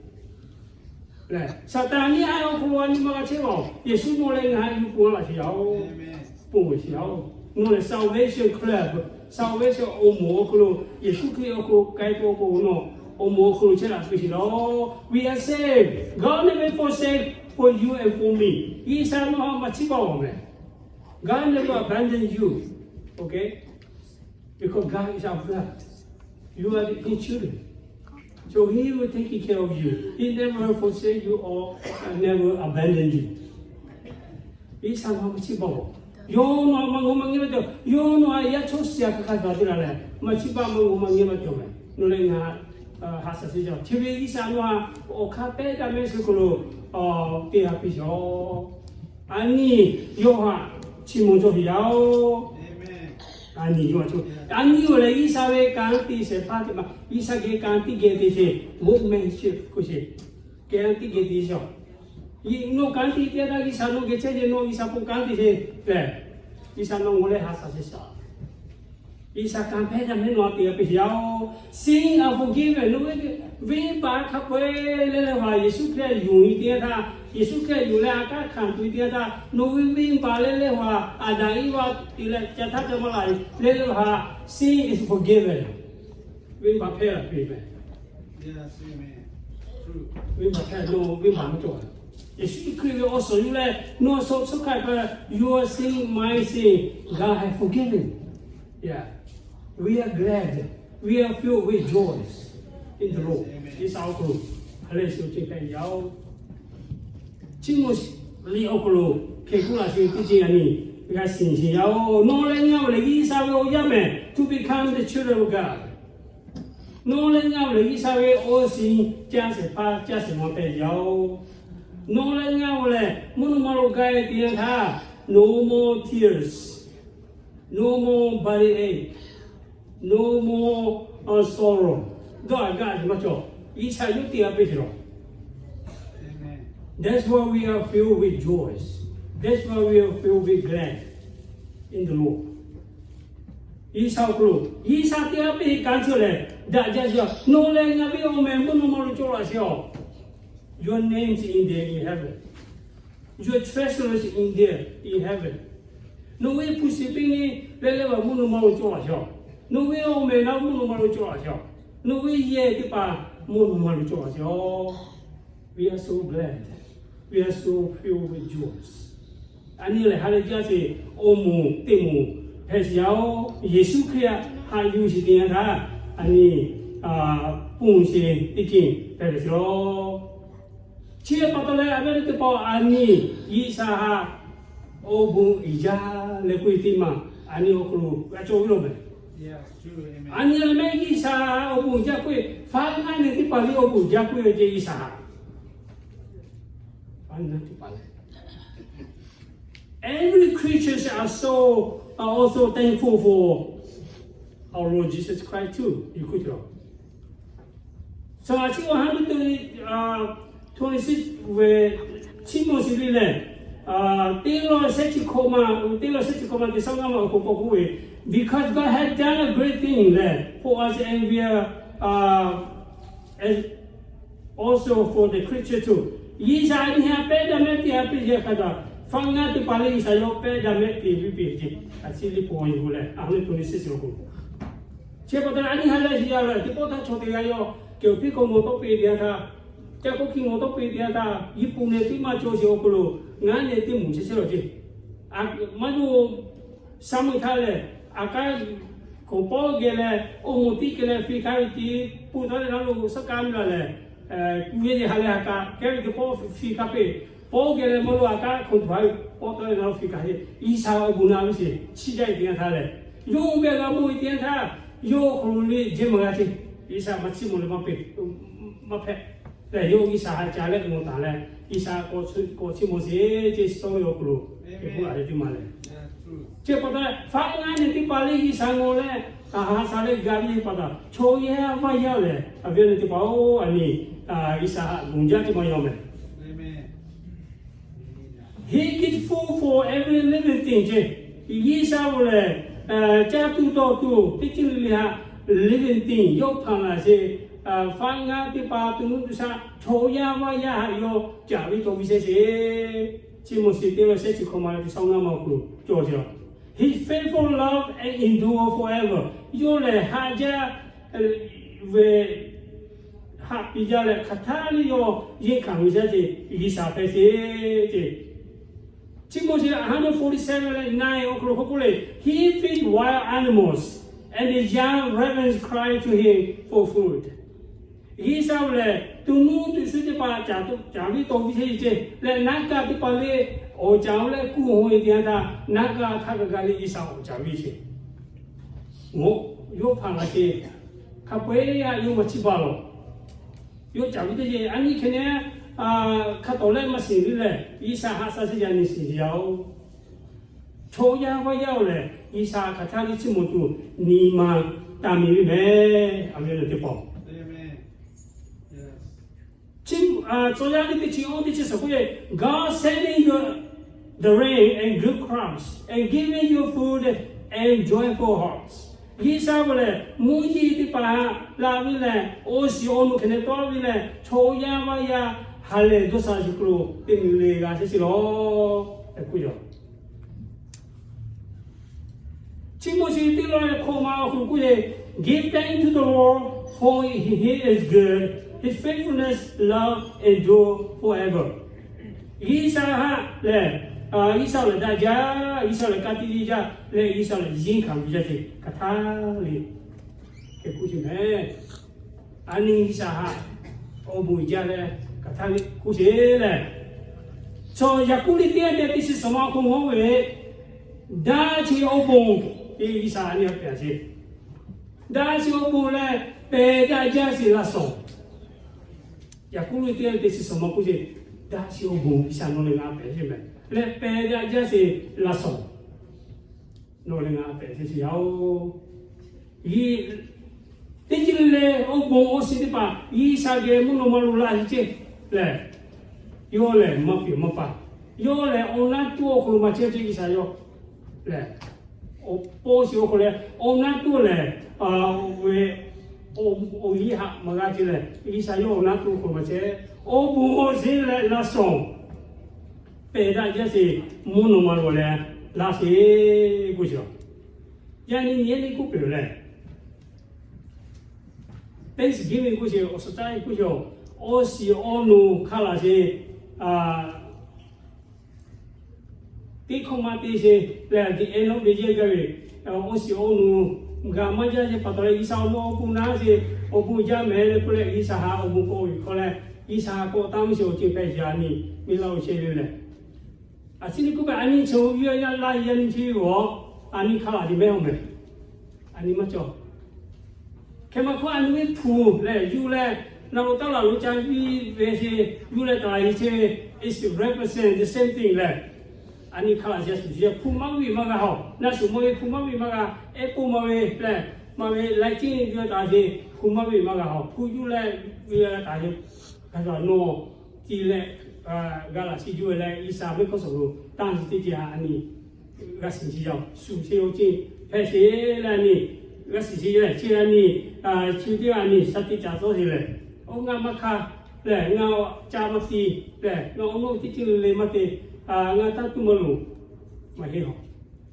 Lehˬ, Saˍtanˍ a nyi a awˬ hk'aw lo a nyi ma g'a chehˇ laˬ. Yeˍsuˆ nawˬ leh ngaˬ hui pon laꞈ sheˍ yaˇ-oˬ. Pon sheˍ yaˇ-oˬ. Nawˬ lehˬ salvation club, salvation awˬ moˍ awˬ hk'aw lo, Yeˍsuˆ Hkriꞈ awˬ hk'aw lo k'ai tuˬ awˬ pon nawˬ awˬ moˍ awˬ hk'aw lo chehˇ laꞈ piˇ sheˍ laˬ. We are saved. God never forsake for you and for me. G'uiˬsha nawˬ htaꞈ maˇ chiˇ baˬ-oˬ mehˍ. God never abandon you. Okay? Because God is our God. You are His children. So He will take care of you. He never forsake you or never abandon you. G'uiˬsha nawˬ htaꞈ maˇ chiˇ baˬ-oˬ. Yawˇ nawˬ htaꞈ maˇ g'awˬ maˇ ngeh maˇ cawˬ. Yawˇ nawˬ htaꞈ yaˇ chaw shiˍ a hk'aˬ hk'aˬ gaˬ te la leh, maˇ chiˇ baˬ maˇ g'awˬ maˇ ngeh maˇ cawˬ mehˍ. Nawˬ leh ngaˬ ha shaˍ sheˍ jaˇ. Chi ve G'uiˬsha nawˬ htaꞈ awˬ hk'aˇ pehˇ daꞈ mehˉ sheˍ hk'aw lo te a piˇ sheˍ. A nyi yawˇ htaꞈ chiˇ mvuh cawˇ sheˍ yaˇ-oˬ. A nyi yawˇ htaꞈ, a nyi-oˬ lehˬ G'uiˬsha ve kanˉ te shehˍ hpaˇ teˇ hpaˍ, G'uiˬsha geh kanˉ te geh te sheˍ, mvuhˇ mehˇ sheˍ k'o sheˍ, kanˉ te geh te sheˍ. Nawˬ kanˉ te te htaˇ G'uiˬsha nawˬ geh chehˇ ve, nawˬ G'uiˬsha pon kanˉ te sheˍ lehˬ, G'uiˬsha nawˬ ngaˬ leh ha shaˍ sheˍ shaˍ. G'uiˬsha kanˇ hpehˇ yaˇ mehˉ nawˬ te a piˇ yaˇ-oˬ, sin a forgiven. Nawˬ ve venˇbaˆ hk'a peu-eˬ leh leh haꞈ Yeˍsuˆ Hkriꞈ yonˍ ve teˇ yanˇ htaˇ, Yeˍsuˆ Hkriꞈ yonˍ leh a kaˉ hkanˍ tuˬ ve teˇ yanˇ htaˇ, nawˬ ve venˇbaˆ leh leh haꞈ Aˍdanˍ Eˇvaˇ te leh ca htaˇ ca maˇ la leh leh haꞈ, sin is forgiven. Venˇbaˆ hpehˇ la piˇ ve. Venˇbaˆ hpehˇ, nawˬ venˇbaˆ maˇ cawˬ. Yeˍsuˆ Hkriꞈ ve awˬ suhˍ yuˬ leh nawˬ suh suh hk'ai pa, your sin, my sin, God has forgiven. Yeah, we are glad, we are filled with joy in the Lord. G'uiˬsha awˬ hk'aw lo hk'a lehˬ shu ceh hpehꞈ yaˇ-oˬ. Chiˇ mvuh liꞈ awˬ hk'aw lo hk'e k'oˆ laˇ sheˍ teˇ ceuˬ a nyi g'a shiˍ sheˍ yaˇ-oˬ. Nawˬ leh ngaˬ-oˬ lehˬ G'uiˬsha ve awˬ yaˇ mehˍ, to become the children of God. Nawˬ leh ngaˬ-oˬ lehˬ G'uiˬsha ve awˬ shiˍ caˇ shehˍ hpaˇ caˇ shehˍ ma hpehꞈ yaˇ-oˬ. Nawˬ leh ngaˬ-oˬ lehˬ mvuhˇ naw ma lo gaˇ ve teˇ yanˇ htaˇ, no more tears, no more body ache, no more sorrow. Dawˇ haˍ gaˇ ve maˇ cawˬ. G'uiˬsha yawˇ te a piˇ sheˍ lawˬ. That's why we are filled with joys. That's why we are filled with glad in the Lord. G'uiˬsha awˬ hk'aw lo G'uiˬsha te a piˇ kanˉ chi lehˬ, daꞈ jaˇ sheˍ. Nawˬ leh ngaˬ ve awˬ meh mvuhˇ naw ma lo cawˬ laˇ sheˍ-oˬ. Your name is in there in heaven. Your treasure is in there in heaven. Nawˬ ve hpu shiˍ piˇ nyi leh leh haꞈ mvuhˇ naw ma lo cawˬ laˇ sheˍ-oˬ. Nawˬ ve awˬ meh naˉ mvuhˇ naw ma lo cawˬ laˇ sheˍ-oˬ. Nawˬ ve yehˬ teˇ hpaˍ mvuhˇ naw ma lo cawˬ laˇ sheˍ-oˬ. We are so glad. We are so filled with joy. A nyi lehˬ ha lehˬ jaˇ sheˍ, awˬ moˍ teˇ moˍ hpehꞈ sheˍ yaˇ-oˬ. Yeˍsuˆ Hkriꞈ haꞈ yuˬ sheˍ teˇ yanˇ htaˇ, a nyi ponˬ sheˍ teˇ ceuˬ hpehꞈ ve sheˍ lawˬ. Chi pa taw leh a ve teˇ pawˆ a nyi G'uiˬsha haꞈ awˬ bon uiˍ jaˇ leh k'oˆ ve teˇ maˬ a nyi awˬ hk'aw lo g'a cawˬ ve lo meh. A nyi lehˬ mehˆ G'uiˬsha awˬ bon uiˍ jaˇ k'oˆ ve, faˉ naˉ nyi teˇ hpaˍ lehˬ awˬ bon uiˍ jaˇ k'oˆ ve ceh G'uiˬsha haꞈ. Faˉ naˉ teˇ hpaˍ lehˬ, every creatures are so, are also thankful for our Lord Jesus Christ too. Yuˬ hkuˇ cawˬ. Saˍ laꞈ chiˇ mvuh ha nyi teˇ, twenty six ve, chiˇ mvuh shiˍ liˇ lehˬ, teˇ lawˇ shehˆ chi hkawꞈ ma, teˇ lawˇ shehˆ chi hkawꞈ ma teˇ shaˉ ngaˇ ma awˬ hk'aw k'awꞈ k'oˆ ve, because God has done a great thing lehˬ for us and we are also for the creature too. G'uiˬsha a nyi ha pehˇ daꞈ mehˆ teˇ ha piˇ yaˇ hk'a gaˬ, faˉ naˉ teˇ hpaˍ lehˬ G'uiˬsha yawˇ pehˇ daꞈ mehˆ te piˇ piˇ ce. A ciˉ liˇ paw yuˬ leh a ve twenty six awˬ hk'aw lo Chi pa taw leh a nyi ha lehˬ yaˇ lehˬ teˇ pawˆ htaˇ chaw teˇ g'aˇ yawˇ kehˬ piˇ k'awꞈ mawˬ tawˆ piˇ teˇ yanˇ htaˇ, ca k'oˆ hkiˇ mawˬ tawˆ piˇ teˇ yanˇ htaˇ, Yiˇpuˍ nehˬ teˇ maˇ cawˬ sheˍ awˬ hk'aw lo ngaˬ nehˬ teˇ moˍ chehˇ chehˇ lawˬ ce. Maˇ yawˇ Saˍmo htaˇ lehˬ, a kaˉ hk'oˍ pawˆ geh leh awˬ moˍ tiˉ kehˬ leh fiˇ hkanˇ ve ce, pawˆ taˍ leh naˉ lo suhˉ kaˉ miˇ la lehˬ, kuˬ ve ce ha lehˬ ha kaꞈ kehˉ ve teˇ pawˆ fiˇ hkanˇ peˇ, pawˆ geh leh maˇ lo a kaˉ hk'oˍ tuˬ ha ve pawˆ taˍ leh naˉ lo fiˇ hkanˇ ce. G'uiˬsha awˬ bon na ve sheˍ chiˇ jaˇ ve teˇ yanˇ htaˇ lehˬ, yawˇ hui ve g'a mawˬ ve teˇ yanˇ htaˇ, yawˇ hk'aw lo le jehˇ maˬ g'a ce. G'uiˬsha maˇ chiˇ mvuh leh maˇ peꞈ, maˇ hpehꞈ. Lehˬ yawˇ G'uiˬsha haꞈ ca leh mawˬ taˍ leh, G'uiˬsha k'awꞈ chiˇ mvuh sheˍ ce, chi tawˇ ve awˬ hk'aw lo hk'e k'oˆ laˬ ve teˇ maˬ lehˬ. Chi pa taw leh faˉ naˉ nyi teˇ hpaˍ lehˬ G'uiˬsha ngawˬ leh, a ha sha leh ga ve pa taw, chaw yaˇ vaˇ yaˇ lehˬ a ve teˇ hpaˍ-oˬ, a nyi G'uiˬsha haꞈ g'uˬ jaˇ teˇ maˬ yaw mehˍ. He gives food for every living thing ce. G'uiˬsha-oˬ lehˬ, caˇ tuˬ dawˬ tuˬ teˇ ceuˬ le le haꞈ living thing yawˇ hpanˍ laˬ sheˍ. Faˉ naˉ teˇ hpaˍ, to nuˇ to shaˆ, chaw yaˇ vaˇ yaˇ haꞈ yawˇ caˍ ve tawˇ ve shehˇ sheˍ. Chi mawˬ shiˍ teˇ lawˇ shehˆ chi hkawꞈ ma leh teˇ shaˉ ngaˇ ma awˬ hk'aw lo cawˬ sheˍ. His faithful love and endure forever. Yawˇ lehˬ haꞈ jaˇ ve haꞈ piˇ jaˇ leh hk'aˬ htaˇ lehˬ yawˇ yeˇ hkanˍ ve shaˉ ce, G'uiˬsha hpehꞈ sheˍ ce. Chi mawˬ shiˍ a hundred forty-seven leh nine awˬ hk'aw lo k'oˆ k'oˆ le, He feeds wild animals, and the young ravens cry to him for food. G'uiˬsha-oˬ lehˬ, to nuˇ to shuˉ teˇ hpaˍ caˍ ve tawˇ ve shehˇ ce leh, naˉ kaˆ teˇ hpaˍ lehˬ awˬ caˍ-oˬ leh kuˇ hawˇ ve teˇ yanˇ htaˇ, naˉ kaˆ htaˇ kaꞈ g'a leh G'uiˬsha awˬ caˍ ve ce. Yawˇ hpanˍ laˬ sheˍ. Hk'a peu-eˬ yaˇ yawˇ maˇ chiˇ baˬ lawˬ. Yawˇ caˍ ve teˇ ce a nyi hk'e ne, hk'a tawˍ leh maˇ shiˍ ve lehˬ, G'uiˬsha haꞈ sha sheˍ yaˇ nyi shiˍ yaˇ-oˬ. Chaw yaˇ vaˇ yaˇ-oˬ lehˬ, G'uiˬsha hk'aˬ htaˇ lehˬ chiˇ mvuh tuˬ nyi ma taˍ miˬ ve mehˍ. A ve teˇ pawˆ Chi, tcuh yaˇ teˇ chi awˇ teˇ chi suhˍ k'oˆ ve, God sending you the rain and good crops and giving you food and joyful hearts. G'uiˬsha k'o lehˬ, mvuhˇ yeˇ teˇ hpaˍ htaꞈ la ve lehˬ, awˬ shiˍ awˬ nu hk'e leh tawˆ ve lehˬ, chaw yaˇ vaˇ yaˇ ha lehˬ dawˇ sha shuˍ hk'aw lo teˇ nyi le g'a chehˇ sheˍ lawˬ tehꞈ k'oˆ ve yoˬ. Chi beuꞈ chi teˇ lawˇ hkawˇ ma awˬ hk'aw lo k'oˆ ve, Give thanks to the Lord, for He is good, His faithfulness love endure forever. G'uiˬsha htaꞈ lehˬ, G'uiˬsha lehˬ daꞈ jaˇ, G'uiˬsha lehˬ ka tiꞈ yeˇ jaˇ leh, G'uiˬsha lehˬ yeˇ hkanˍ ve jaˇ ce hk'aˬ htaˇ le, k'oˆ ce mehˍ. A nyi G'uiˬsha htaꞈ awˬ bon jaˇ leh hk'aˬ htaˇ le k'oˆ ce lehˬ, chaw Yaˍkoˆ liꞈ teˇ g'aˇ teˇ g'aˇ teˇ chi suhˍ ma awˬ hk'aw lo k'oˆ ve, Daꞈ ce awˬ bon, G'uiˬsha a nyi a pehˍ ce. Daꞈ ce awˬ bon leh pehˬ daꞈ jaˇ sheˍ laˇ shawˍ. Yaˍkoˆ liꞈ teˇ g'aˇ teˇ chi suhˍ ma k'oˆ ce, Daꞈ ce awˬ bon G'uiˬsha nawˬ leh ngaˬ pehˍ ce mehˍ leh pehˬ daꞈ jaˇ sheˍ laˇ shawˍ. Nawˬ leh ngaˬ pehˍ ce sheˍ yaˇ-oˬ. Teˇ ceuˬ le le awˬ bon awˬ shiˍ teˇ hpaˍ G'uiˬsha geh mvuhˇ naw ma lo la ce lehˬ, yawˇ lehˬ maˇ piˍ maˇ pa, yawˇ lehˬ awˬ naˉ tuˇ awˬ hk'aw lo maˇ chehˇ ce G'uiˬsha yawˇ lehˬ, awˬ pon shiˍ awˬ hk'aw leh awˬ naˉ tuˇ lehˬ, awˬ ve awˬ liˇ haꞈ maˇ g'a ce lehˬ, G'uiˬsha yawˇ awˬ naˉ tuˇ awˬ hk'aw lo maˇ chehˇ. Awˬ bon awˬ shiˍ leh laˇ shawˍ, pehˬ daꞈ jaˇ sheˍ, mvuhˇ naw ma lo leh laˇ sheˍ k'oˆ ce. Yaꞈ nyi nyi ehˉ le k'oˆ peuˬ lehˬ, Thanksgiving k'oˆ ce, awˬ suhˍ caˇ k'oˆ ce, awˬ shiˍ awˬ nu hk'a laˬ ce, teˇ hkawˇ maˇ te ce lehˬ, the end of the year gaˇ ve, awˬ shiˍ awˬ nu g'a maˇ jaˇ ce pa taw leh, G'uiˬsha awˬ nu awˬ bon naˉ ce, awˬ bon jaˇ mehˍ le k'oˆ leh, G'uiˬsha htaꞈ awˬ bon k'awꞈ ve hk'aw leh, G'uiˬsha k'awꞈ taˇ mvuhˇ sheˍ awˬ ceuˬ hpehꞈ ce a nyi, miˬ laˇ oˬ chehˇ ve lehˬ, a ciˉ nyi k'oˆ kaꞈ a nyi chaw yaˇ yaˇ laˇ yaˇ nyi chehˇ ve awˬ, a nyi hk'a laˬ ce mehˍ awˬ mehˍ, a nyi maˇ cawˬ. Hk'e maˇ hkawˇ a nyi ve hpu lehˬ yuˬ leh, na lo taˇ laˬ lo ca viˇ ve ce, yuˬ leh taˍ laˬ ce, it's represent the same thing lehˬ, a nyi hk'a laˬ ce shuˍ ce hpu maˇ viˇ maˇ g'a haw, na shuˍ maˇ ve hpu maˇ viˇ maˇ g'a, ehˉ k'oˆ maˇ ve lehˬ, maˇ ve lai ciˉ yuˬ taˍ ce hpu maˇ viˇ maˇ g'a haw, hpu yuˬ leh viˇ taˍ ce, hk'a shuˍ nawˬ ti leh g'a laꞈ shi juˇ leh G'uiˬsha mehˆ hkawˇ suhˍ lo tanˇ ci teˇ ce a nyi g'a shiˍ ce yaˇ-oˬ, shuˍ ce awˬ ceuˬ hpehꞈ sheˍ leh a nyi, g'a shiˍ ce yaˇ chi a nyi, chi teˇ g'aˇ a nyi sha teˇ caꞈ tawˇ ce lehˬ, awˬ ngaˬ maˇ hk'aˇ lehˬ, ngaˬ ca maˇ ti lehˬ, ngaˬ awˬ naw teˇ ceuˬ le maˇ te, ngaˬ tanˇ tuˇ maˇ loˬ, maˇ heˆ haw.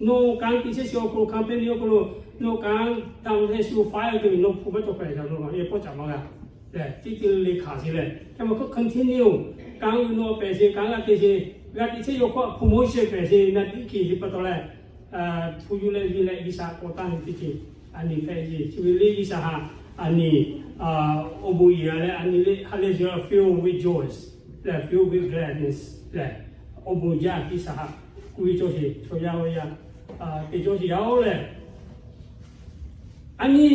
Nawˬ kanˉ te chehˇ shiˍ awˬ hk'aw lo, company awˬ hk'aw lo, nawˬ kanˉ daꞈ ve hk'e shu fire te ve nawˬ hpu maˇ cawˬ hpehꞈ shaˍ lo, e pawˆ caꞈ maˇ g'a lehˬ, teˇ ceuˬ le hkanˍ sheˍ lehˬ, hk'e maˇ hkawˇ continue, kanˉ ve nawˬ pehˍ sheˍ, kanˉ g'a te sheˍ, g'a te chehˇ yawˇ hk'aw hpu maˇ sheˍ pehˍ sheˍ, na tiˉ hkiˬ sheˍ pa taw leh, hpu yuˬ leh viˇ leh G'uiˬsha k'awꞈ tanˇ ve teˇ ceuˬ a nyi hpehꞈ ce. Chi ve le G'uiˬsha htaꞈ a nyi awˬ bon yeˬ a leh a nyi le ha lehˬ filled with joy lehˬ, filled with gladness lehˬ, awˬ bon jaˇ G'uiˬsha htaꞈ k'oˆ ve cawˇ sheˍ, chaw yaˇ ve yaˇ te cawˇ sheˍ yaˇ-oˬ lehˬ, a nyi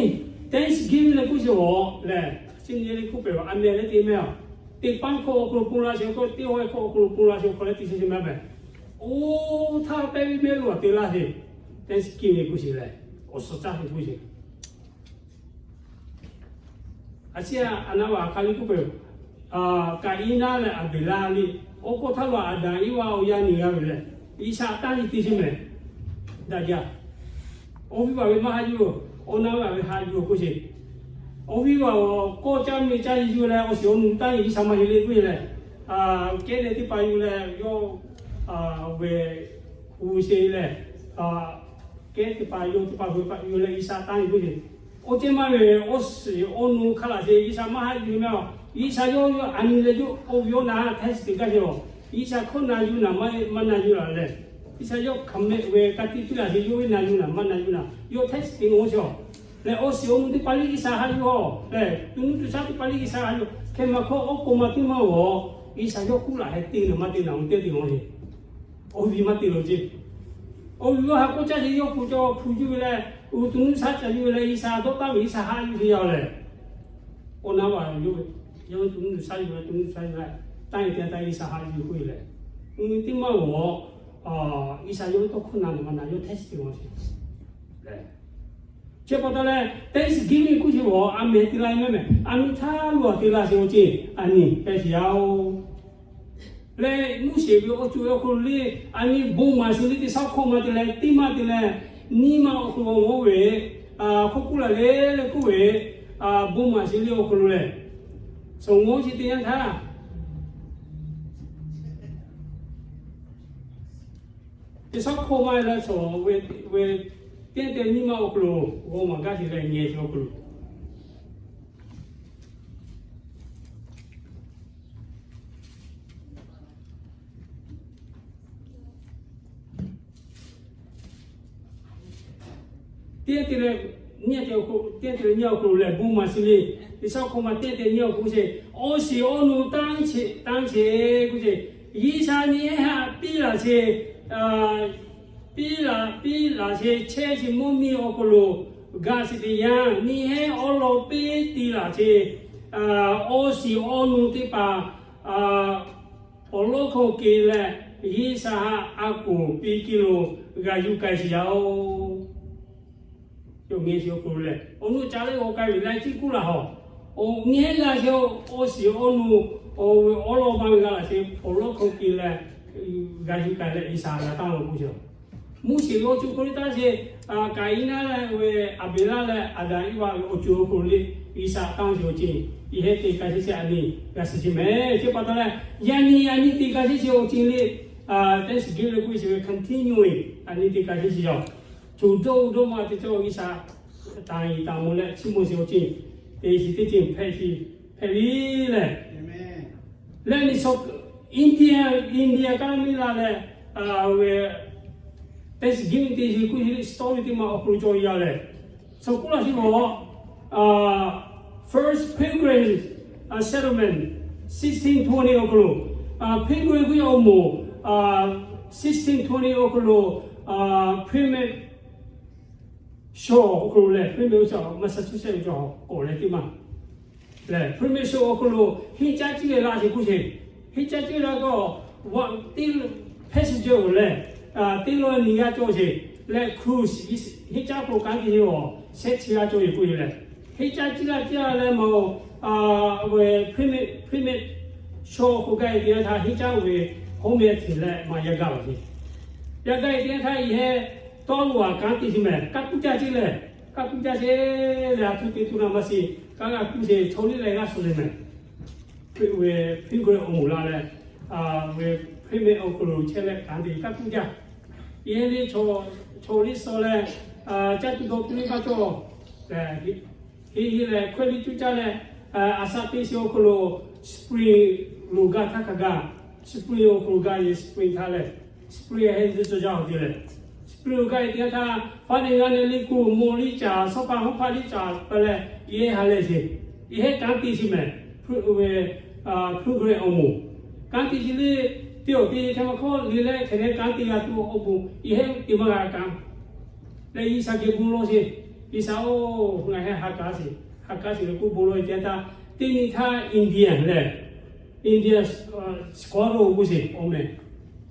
Thanksgiving leh k'oˆ sheˍ awˬ lehˬ, chi nyi le k'oˆ peuˬ a mehˍ leh te mehˍ a, teˇ paˉ hkawˇ awˬ hk'aw lo pon la sheˍ awˬ hk'aw, teˇ hawˉ hkawˇ awˬ hk'aw lo pon la sheˍ awˬ hk'aw leh te sheˍ sheˍ mehˍ mehˍ. Oˇ htaˇ pehˇ ve mehˆ lo a te laˇ sheˍ, Thanksgiving k'oˆ sheˍ lehˬ, awˬ suhˍ caˇ sheˍ k'oˆ sheˍ. A ciˉ a naˉ vaˬ hk'a le k'oˆ peuˬ, Kaˍiˉnaˆ leh Aˍbeˍlaˆ le, awˬ hkawˇ htaˇ lo Aˍdanˍ Eˇvaˆ awˬ yaˇ nyi g'a ve lehˬ, G'uiˬsha tanˇ nyi te sheˍ mehˍ. Daꞈ jaˇ. Awˬ viˉ vaˬ ve maˇ haꞈ yuˬ, awˬ naˉ vaˬ ve haꞈ yuˬ k'oˆ sheˍ. Awˬ viˉ vaˬ awˬ kawˇ caˇ mvuh caˇ yuˬ leh awˬ shiˍ awˬ nu tanˇ nyi G'uiˬsha maˇ heˆ le k'oˆ sheˍ lehˬ, kehˉ leh teˇ hpaˍ yuˬ leh yawˇ ve hu sheˍ lehˬ, kehˉ teˇ hpaˍ yawˇ teˇ hpaˍ hui hpaˍ yuˬ leh G'uiˬsha tanˇ nyi k'oˆ sheˍ. Awˬ ceuˬ maˇ ve awˬ shiˍ awˬ nu hk'a laˬ sheˍ G'uiˬsha maˇ haꞈ yuˬ mehˍ a. G'uiˬsha yawˇ yawˇ a nyi leh yawˇ awˬ viˉ awˬ naˉ test te gaˇ sheˍ a. G'uiˬsha hkawˇ na yuˬ naˍ maˇ na yuˬ laˬ lehˬ, G'uiˬsha yawˇ hk'aˬ mehˆ ve ka tiꞈ piˇ laˬ sheˍ yawˇ ve na yuˬ naˍ maˇ na yuˬ naˍ yawˇ test te ngaˬ sheˍ a. Lehˬ awˬ shiˍ awˬ nu teˇ hpaˍ le G'uiˬsha haꞈ yuˬ a lehˬ, tu nuˇ tu shaˉ teˇ hpaˍ le G'uiˬsha haꞈ yuˬ. Hk'e maˇ hkawˇ awˬ k'o maˇ teˇ maˇ g'awˬ, G'uiˬsha yawˇ kuˉ laˬ heh te naˍ maˇ te naˍ awˬ nu te te ngaˬ sheˍ. Awˬ viˉ maˇ te lo ce. Awˬ viˉ awˬ ha k'oˆ caˇ sheˍ yawˇ hpu cawˬ hpu yuˬ ve leh, awˬ tu nuˇ tu shaˉ ca yuˬ ve leh G'uiˬsha dawˇ taˍ ve G'uiˬsha haꞈ yuˬ sheˍ yaˇ lehˬ, awˬ naˉ vaˬ yawˇ ve, yawˇ tu nuˇ tu shaˉ yuˬ ve tu nuˇ tu shaˉ yuˬ leh, tanˇ nyi te tanˇ G'uiˬsha haꞈ yuˬ k'oˆ ve lehˬ, awˬ nu teˇ maˇ g'awˬ, G'uiˬsha yawˇ ve tawˇ hkawˇ na naˍ maˇ na yawˇ test te ngaˬ sheˍ lehˬ. Chi pa taw leh Thanksgiving k'oˆ sheˍ awˬ a mehˍ te la mehˍ mehˍ, a nyi htaˇ lo a te la sheˍ awˬ ceuˬ a nyi hpehꞈ sheˍ yaˇ-oˬ. Leh Moˉseˍ ve awˬ ceuˬ awˬ hk'aw lo le, a nyi bon maˍ sheˍ le teˇ shaˉ hkawˇ maˇ te leh teˇ maˇ te leh, nyiˇ maˇ awˬ hk'aw lo g'awˇ ve, Hk'oˆ kuˇ laˬ le leh kuˇ ve, bon maˍ sheˍ le awˬ hk'aw lo lehˬ, shawˍ ngawˇ chi teˇ yanˇ htaˇ, teˇ shawˉ hkawˇ maˇ leh shawˍ ve, teˇ te nyiˇ maˇ awˬ hk'aw lo g'aw maˍ gaˇ sheˍ leh ngeh sheˍ awˬ hk'aw lo teˇ te leh nyiˇ te awˬ hk'aw, teˇ te leh nyiˇ awˬ hk'aw lo lehˬ bon maˍ sheˍ le. Teˇ shawˉ hkawˇ maˇ teˇ te nyiˇ awˬ hk'aw lo sheˍ, awˬ shiˍ awˬ nu tanˇ sheˍ, tanˇ sheˍ k'oˆ sheˍ, G'uiˬsha nyi heˆ haꞈ piˇ laˬ sheˍ, piˇ laˬ, piˇ laˬ sheˍ, chehˇ sheˍ mvuhˇ miˬ awˬ hk'aw lo gaˬ sheˍ teˇ yanˇ, nyi heˆ awˉ law piˇ ti laˬ sheˍ, awˬ shiˍ awˬ nu teˇ hpaˍ awˬ lawn hk'aw kehˬ leh, G'uiˬsha haꞈ a koˍ piˇ kiˇ lo g'a yuˬ k'ai sheˍ yaˇ oˬ. Yawˇ ngeh sheˍ awˬ hk'aw lo lehˬ, awˬ nu ca leh g'aw k'ai ve laiˉ ciˉ kuˇ laˬ hawˬ, awˬ nyi heˆ g'a sheˍ, awˬ shiˍ awˬ nu, awˬ ve awˉ law maˇ g'a laˬ sheˍ, awˬ lawn hk'aw kehˬ leh g'a yuˬ k'ai leh G'uiˬsha g'a tanˇ lo k'oˆ sheˍ. Moˉseˍ ve awˬ co hk'aw lo taˇ sheˍ, Kaˍiˉnaˆ leh ve Aˍbeˍlaˆ leh Aˍdanˍ Iˉvaˆ ve awˬ co hk'aw lo leh G'uiˬsha tanˇ sheˍ awˬ ceuˬ, yawˇ hui teˇ ka sheˉ sheˍ a nyi g'a shiˍ sheˍ mehˍ. Chi pa taw leh, yaꞈ nyi a nyi teˇ ka sheˉ sheˍ awˬ ceuˬ leh, Thanksgiving leh k'oˆ sheˍ ve continue, a nyi teˇ ka sheˉ sheˍ yaˇ, co dawˇ dawˇ maˇ teˇ cawˇ G'uiˬsha taˍ yiˍ taˍ mawˬ leh chiˇ mawˬ sheˍ awˬ ceuˬ, teˇ shiˍ teˇ ceuˬ hpehꞈ sheˍ, hpehꞈ ve lehˬ, leh India, India kaˇ miˇ la leh ve Thanksgiving teˇ shiˍ k'oˆ sheˍ leh story teˇ ma awˬ hk'aw lo cawˬ yaˇ lehˬ, shawˍ kuˇ laˬ sheˍ lawˬ, first pilgrim settlement sixteen twenty awˬ hk'aw lo, pilgrim k'oˆ yaˇ awˬ moˍ sixteen twenty awˬ hk'aw lo, primate shawˍ awˬ hk'aw lo lehˬ, primate shawˍ Massachusetts ve cawˬ k'awꞈ leh teˇ maˇ lehˬ, primate shawˍ awˬ hk'aw lo henˇ caˉ ciˇ leh laˇ sheˍ k'oˆ sheˍ. Henˇ caˉ ciˇ laˇ k'o, teˇ passenger awˬ lehˬ, teˇ lawˇ nyi g'aˇ cawˬ sheˍ leh, cruise henˇ caˉ k'o kanˉ te sheˍ awˬ shehˉ chi g'aˇ cawˬ sheˍ k'oˆ sheˍ lehˬ, henˇ caˉ ciˇ laˇ ciˇ laˇ leh maˇ oˬ, primate shawˍ k'oˆ gaˇ e teˇ yanˇ htaˇ henˇ caˉ ve hawˉ meh hteꞈ leh maˇ yaˇ gaˇ laˬ sheˍ. Yaˇ gaˇ e teˇ yanˇ htaˇ yawˇ hui tawˇ lo a kanˉ te sheˍ mehˍ, kaˇ kuˇ jaˇ ceˇ lehˬ, kaˇ kuˇ jaˇ ceˇ lehˬ, a htoꞈ te tuˬ na maˇ shiˍ, kaˇ g'a kuˇ sheˍ chaw liˇ leh g'aˇ suh sheˍ mehˍ. Ve pilgrim awˬ moˍ la leh, ve primate awˬ hk'aw lo chehˇ leh kanˉ te kaˇ kuˇ jaˇ. Yawˇ hui chaw liˇ suh leh, caˇ tuˬ dawˬ tuˬ liˇ maˇ cawˬ. Heˇ heˇ leh hkawehˇ liˇ cuˇ caˇ leh, a shaꞈ teˇ shiˍ awˬ hk'aw lo spring lo gaˇ htaˇ hk'a gaˇ, spring awˬ hk'aw lo gaˇ yehˬ spring htaˇ lehˬ, spring a heˇ zuhˇ cawˬ jaˇ awˬ te lehˬ, spring lo gaˇ e teˇ yanˇ htaˇ faˉ neˇ g'aˇ neˇ liˇ kuˬ mawˬ liˇ caˍ, shawˉ paˇ hawˉ hpaˇ liˇ caˍ pa leh yehˇ ha lehˬ sheˍ. Yehˇ heˆ kanˉ te sheˍ mehˍ. Ve pilgrim awˬ moˍ kanˉ te sheˍ le, teˇ awˬ te hk'e maˇ hkawˇ le leh hk'e leh kanˉ te g'a tuˬ awˬ bon yehˇ heˆ te maˇ g'a kanˉ leh G'uiˬsha geh bon lawˬ sheˍ. G'uiˬsha oˬ, ngaˬ hui ha k'aˉ sheˍ, ha k'aˉ sheˍ leh k'oˆ bon lawˬ e teˇ yanˇ htaˇ, teˇ nyi htaˇ India lehˬ, India squirrel k'oˆ sheˍ awˬ meh,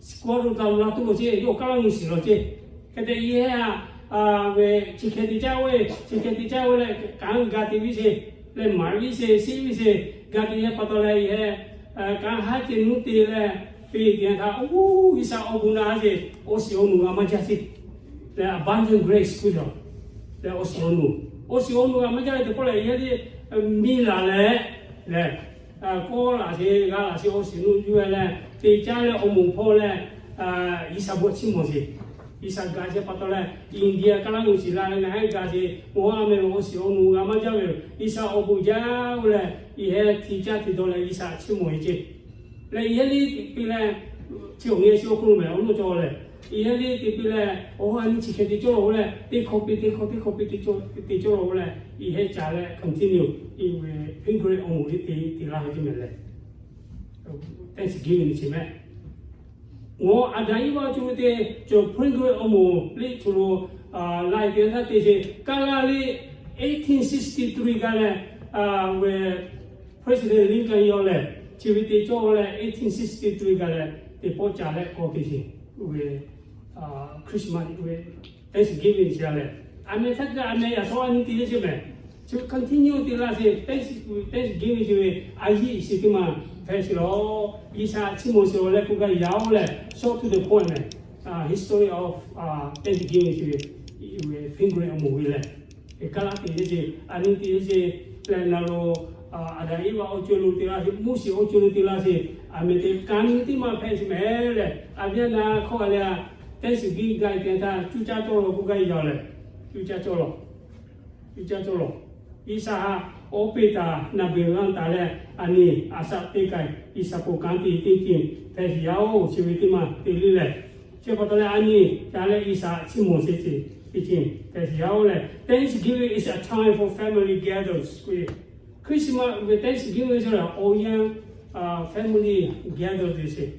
squirrel taˇ laˇ tuˬ lawˬ ceˇ, yawˇ kaˇ laˇ nuˬ shiˍ lawˬ ceˇ. Hk'e te yehˇ a ve chi hk'e te caˇ ve, chi hk'e te caˇ ve leh kanˉ g'a te viˉ sheˍ leh maˍ viˉ sheˍ, shiˉ viˉ sheˍ, g'a te yehˇ pa taw leh yehˇ kanˉ haˉ ceh nuˇ te leh, teˇ yanˇ htaˇ oˬ, G'uiˬsha awˬ bon na sheˍ, awˬ shiˍ awˬ nu g'a maˇ jaˇ sheˍ leh abundant grace k'oˆ leh awˬ shiˍ awˬ nu, awˬ shiˍ awˬ nu g'a maˇ jaˇ ve teˇ pawˆ lehˬ, yehˇ teˇ miˇ laˬ leh lehˬ, kawˆ laꞈ sheˍ, g'a laꞈ sheˍ, awˬ shiˍ nu yuˬ e leh te caˇ leh awˬ moˍ hpawˇ leh G'uiˬsha bon chiˇ mawˬ sheˍ. G'uiˬsha gaˬ sheˍ pa taw leh India kaˇ laˇ nuˬ shiˍ la leh ngaˬ hui gaˬ sheˍ, mawˬ a meh lo awˬ shiˍ awˬ nu g'a maˇ jaˇ ve yoˬ. G'uiˬsha awˬ bon jaˇ ve leh, yehˇ hti caˇ hti dawˬ leh G'uiˬsha chiˇ mawˬ e ceˇ. Leh yehˇ liˇ te piˇ leh, chi awˬ nyi chi awˬ hk'aw lo mehˍ awˬ nuˇ cawˬ lehˬ, yehˇ liˇ te piˇ leh, awˬ a nyi chi hk'e te cawˇ lawˬ ve leh, teˇ hkawˇ piˇ teˇ hkawˇ teˇ hkawˇ piˇ te cawˇ leh, yehˇ caˍ leh continue ve pilgrim awˬ moˍ liˇ te te laˇ ve teˇ mehˍ lehˬ, Thanksgiving chi mehˍ. Ngaˬ Aˍdanˍ Iˉvaˆ co ve te cawˬ pilgrim awˬ moˍ liˇ co lo la e teˇ yanˇ htaˇ te sheˍ. Kaˇ laˇ liˇ eighteen sixty three gaˬ leh, ve President Lincoln yawˇ lehˬ chi ve te cawˇ leh eighteen sixty three gaˬ leh teˇ pawˆ ca leh k'awꞈ te sheˍ. Ve Christmas ve Thanksgiving chi a lehˬ, a meh htaˇ kaꞈ a meh yaꞈ shawˉ a nyi te le sheˍ mehˍ. Chi continue te laˇ sheˍ, Thanksgiving chi ve a yiˇ sheˍ teˇ maˬ hpehꞈ sheˍ lawˬ. G'uiˬsha chiˇ mawˬ sheˍ lawˬ leh k'oˆ gaˇ yaˇ oˬ leh, shawˉ tuˬ teˇ pawˆ mehˍ, history of Thanksgiving chi ve pilgrim awˬ moˍ ve lehˬ, Eˬ, kaˇ laˇ te yeˇ ce, a nyi te yeˇ ce, leh na lo, Aˍdanˍ Eˇvaˆ awˬ co lo te laˇ sheˍ, Moˉseˍ awˬ co lo te laˇ sheˍ, aˬ meh te kanˇ nyi teˇ maˇ hpehꞈ sheˍ mehˍ leh, a viˉ a naˍ hk'aw a leh a, Thanksgiving gaˇ te htaˇ cuˇ caˇ cawˇ law k'oˆ gaˇ yaw lehˬ, cuˇ caˇ cawˇ law, cuˇ caˇ cawˇ law. G'uiˬsha haꞈ oˇ peˇ taˍ naˬ beˬ g'aˇ taˍ leh, a nyi a shaꞈ teˇ k'ai, G'uiˬsha k'o kanˉ te teˇ ceuˬ hpehꞈ sheˍ yaˇ oˬ, chi ve teˇ maˇ te le lehˬ, chi pa taw leh a nyi ca leh G'uiˬsha chiˇ mvuh sheˍ ce, teˇ ceuˬ hpehꞈ sheˍ yaˇ oˬ lehˬ, Thanksgiving is a time for family gathers k'oˆ ve. Christmas ve Thanksgiving ve chaw lehˬ, awˬ yanˇ family gather te sheˍ.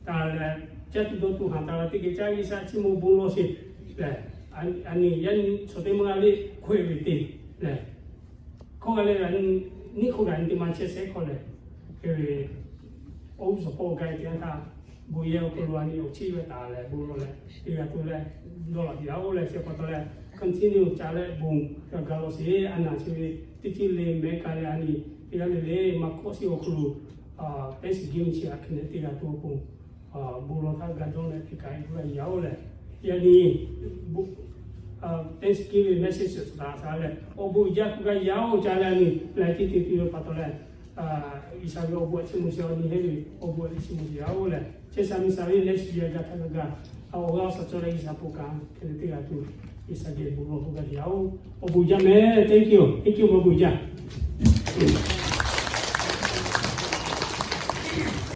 Taˍ leh, caˇ tuˬ dawˇ tuˬ haˍ taˍ leh teˇ geh caˇ G'uiˬsha chiˇ mvuh bon lawˬ sheˍ lehˬ, a nyi yaˇ nyi chaw teˇ maˇ g'aˇ le hk'oˆ ve te lehˬ, hk'oˆ g'a leh, nyiˇ hk'oˆ g'a nyi teˇ maˇ chehˇ shehˍ hk'aw lehˬ, hk'e ve oˇ suhˍ pawˆ gaˇ te htaˇ, bon yehˬ awˬ hk'aw lo a nyi awˬ chiˇ ve taˍ leh bon lawˬ leh teˇ g'aˇ tuˬ leh dawˇ laꞈ yaˇ oˬ leh, chi pa taw leh continue ca leh bon g'a ga lawˬ sheˍ. A naˍ chi ve teˇ ceuˬ le mehˍ kaˇ leh a nyi teˇ g'aˇ le le maˇ hkawꞈ shiˍ awˬ hk'aw lo Thanksgiving chi a hk'e leh teˇ g'aˇ tuˬ awˬ pon bon lawˬ htaˇ ga dawˇ leh teˇ kaꞈ e k'oˆ g'a yaˇ oˬ leh, yaꞈ nyi Thanksgiving message suhˍ taˍ shaˍ leh awˬ bon jaˇ k'oˆ g'a yaˇ oˬ ca leh a nyi laiˉ ceuˬ te tuˬ ve pa taw leh, G'uiˬsha ve awˬ bon a chiˇ mvuh sheˍ, a nyi heˆ ve awˬ bon a chiˇ mvuh sheˍ yaˇ oˬ lehˬ, chehˇ sha miˬ sha ve lehˬ shiˍ yaˇ gaˇ htaˇ g'a ga, awˬ g'aˇ awˬ shaˍ cawˇ leh G'uiˬsha bon kanˉ hk'e leh teˇ g'aˇ tuˬ G'uiˬsha geh bon lawˬ k'oˆ g'a yaˇ oˬ. Awˬ bon jaˇ mehˍ. Thank you, thank you, awˬ bon jaˇ.